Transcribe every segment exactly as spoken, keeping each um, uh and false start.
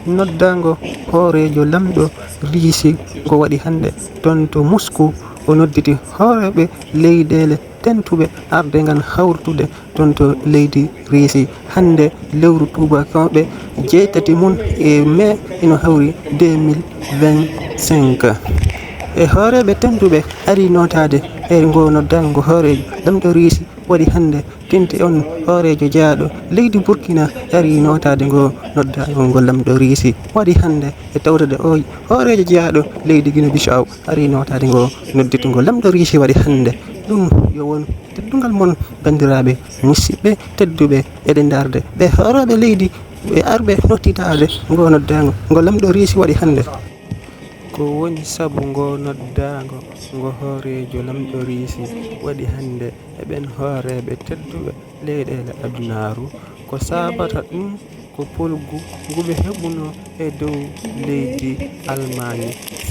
Noddaango hooreejo lamɗo Riisi ngo waɗi hannde toon to Mosku, o nodditi hooreeɓe leyɗeele tentuɓe arde ngam hawrutude toon to leydi Riisi. Hannde lewru tuubakooɓe jeetati mum e mee ino hawri deux mille vingt-cinq. E hooreeɓe tentuɓe ari nootaade e ngo noddaango ngo hooreejo lamɗo Riisi waɗi hannde. Tinte on hooreejo jeyaaɗo leydi Burkina ari nootaade ngo noddaango ngo lamɗo Riisi waɗi hannde. E tawtude o hooreejo jeyaaɗo leydi Gine Bisaw ari nootaade ngo nodditi ngo lamɗo Riisi waɗi hannde. Ɗum yo won teddungal mon, banndiraaɓe musidɓe tedduɓe, eɗen ndaarde ɓe hooreeɓe leydi ɓe arɓe nodditaade ngo noddaango ngo lamɗo Riisi waɗi hannde. Ko woni sabu ngo noddaango ngo hooreejo lamɗo Riisi waɗi hannde e ɓeen hooreeɓe tedduɓe leyɗeele adunaaru? Ko saabata ɗum ko polgu ngu ɓe heɓunoo e dow leydi Almaañ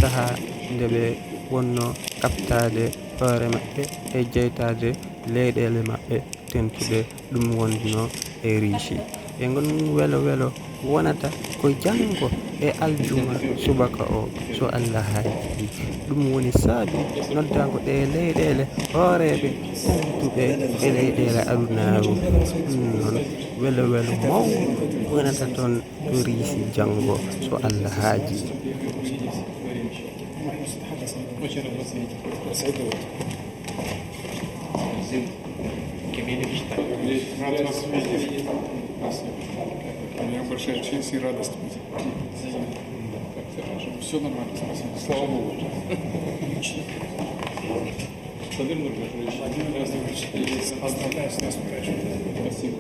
sahaa nde ɓe wonnoo kaɓtaade hoore maɓɓe e jeytaade leyɗeele maɓɓe tentuɗe, ɗum wonnoo e Riisi. E ngon welo welo wonata ko janngo e aljuma subaka o, so Allah haaji. Ɗum woni saabi noddaango ɗe leyɗeele hooreeɓe tentuɓe e leyɗeele adunaaru. Ɗum noon welo welo mawɗo wonata toon to Riisi janngo, so Allah haaji. Мне большая честь и радость быть. Все нормально, спасибо. Слава Богу. Владимир Владимирович, здравствуйте. Поздравляю с наступающим. Спасибо.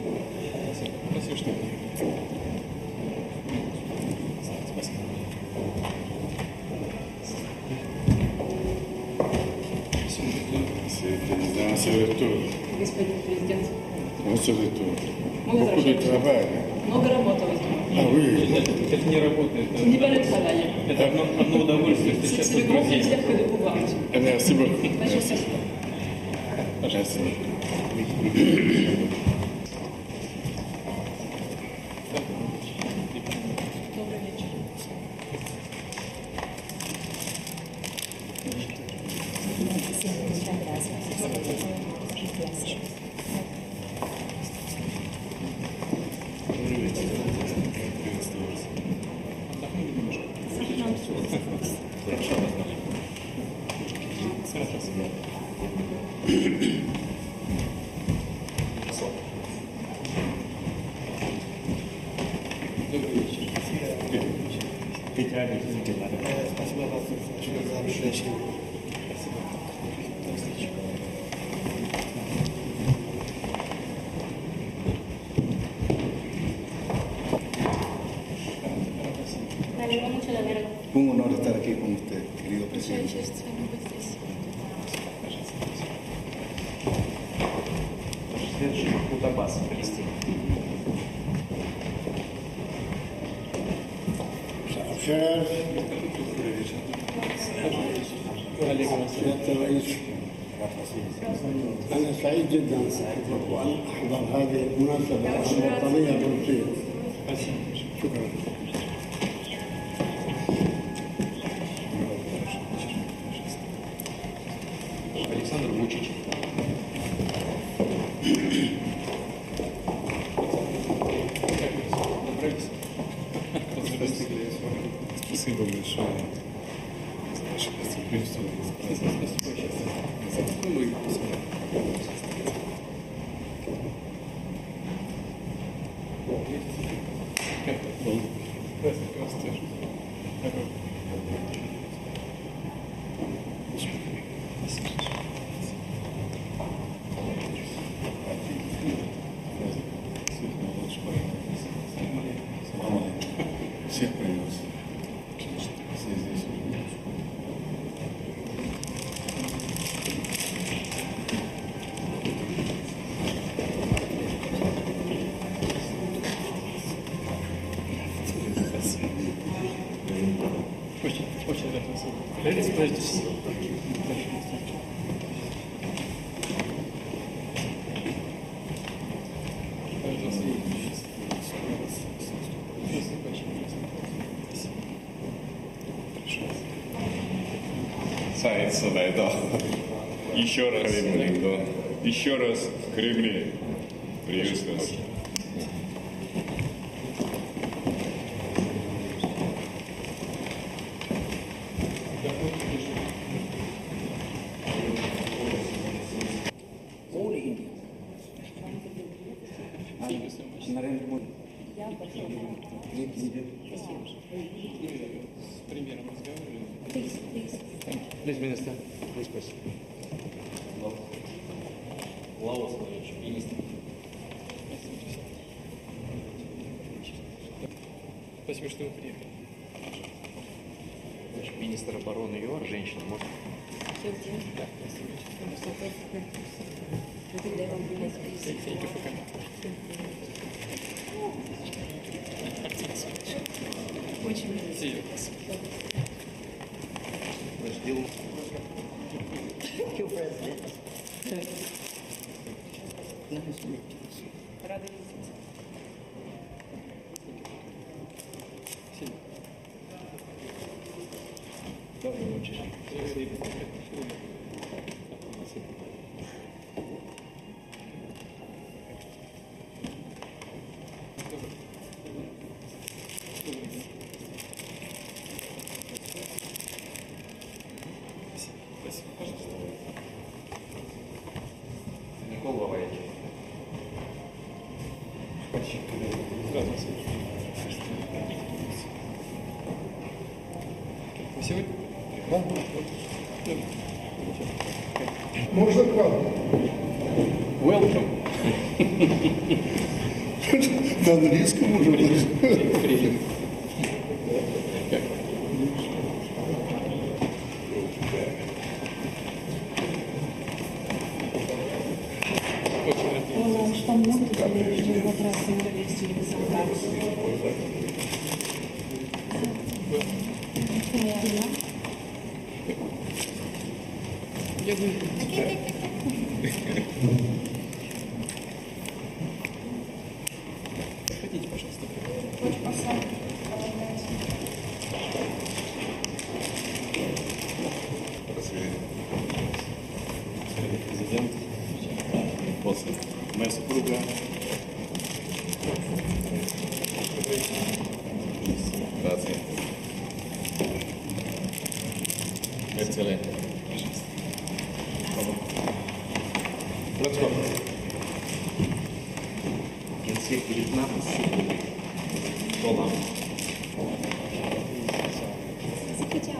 Спасибо, что приехали. Спасибо. Monsieur le Président, c'est le retour. Господин президент. On se retourne. Beaucoup de travail, hein? Много работы возможно. Ah oui. Это не работа, это... Ce n'est pas le travail. Это одно, одно удовольствие. C'est, c'est le grand plaisir que de vous voir. Merci beaucoup. Merci. Merci. Pongo una hora estar aquí con usted, querido presidente. مساء الخير. سيادة الرئيس، أنا سعيد جدا أن أحضر هذه المناسبة الوطنية الروسية. شكرا. Александр Вучич. Спасибо большое. Всех привез. Очень, очень рад вас видеть. Сайт Солайдо. Еще раз, Кремль. Еще раз в Кремле. Приветствую вас. All India. Thank you so much. Narendra Modi. Please, please. Thank you. Please, Minister, please, please. Лаос, Владимирович, министр. Спасибо, что вы приехали. Министр обороны ЮАР, женщина, может? Да, спасибо. Thank you for coming. Очень. See you. Thank you, President. Nice to meet you. Рада видеть. Никол Ваваевич. Вы сегодня? Да. Можно к вам? Welcome. На английском уже. Привет. Очень рад видеть вас. Я думаю, Проходите, пожалуйста. Президент, после моя супруга. Grazie. Grazie a lei. Let's go. Grazie per il naso. Здравствуйте.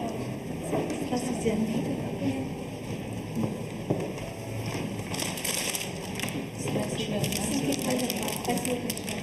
Здравствуйте. Спасибо. Спасибо.